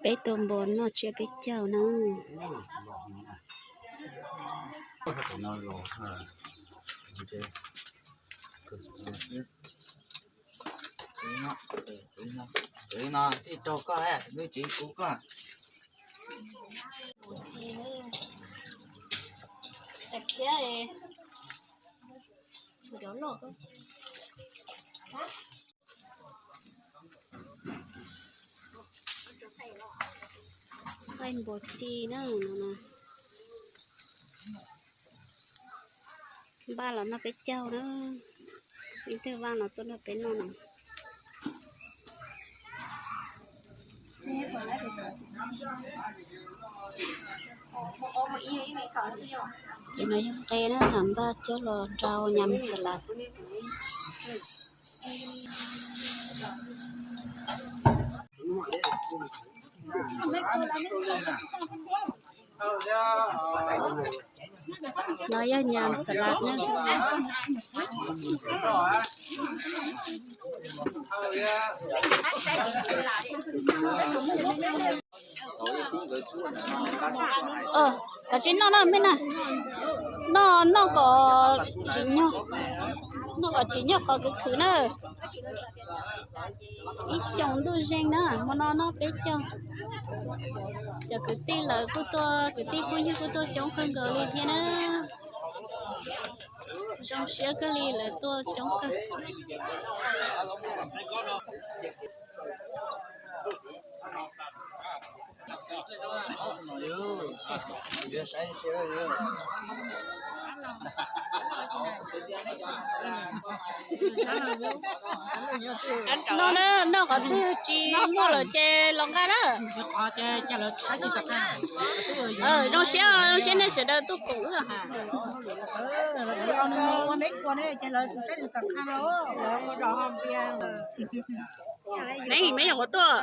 Peb tua npua noj tsiab peb caug na. Qaij npua ci na no. Npaj los noj peb caug na. Leej twg vaj los tuaj nrog peb noj no. Ces no yog qe na, npaj coj los rau nyam xas las. No yog nyam xas las na. Kav tsij noj na me na. Noj, noj kom tsim nyog, noj kom tsim nyog qhov khwv khwv na. Ib xyoos ntuj zeeg na, hmo no noj peb caug. Cov kwv tij lawv kuj tuaj, kwv tij phooj ywg kuj tuaj coob kawg nkaus li thiab na. Zoo siab kawg li, lawv tuaj coob kawg. No na, noj qhov twg tsis muaj lawm ces los nqa na. Zoo siab, zoo siab nej sawv daws tuaj koom wb. Neb, neb nyuam qhuav tuaj.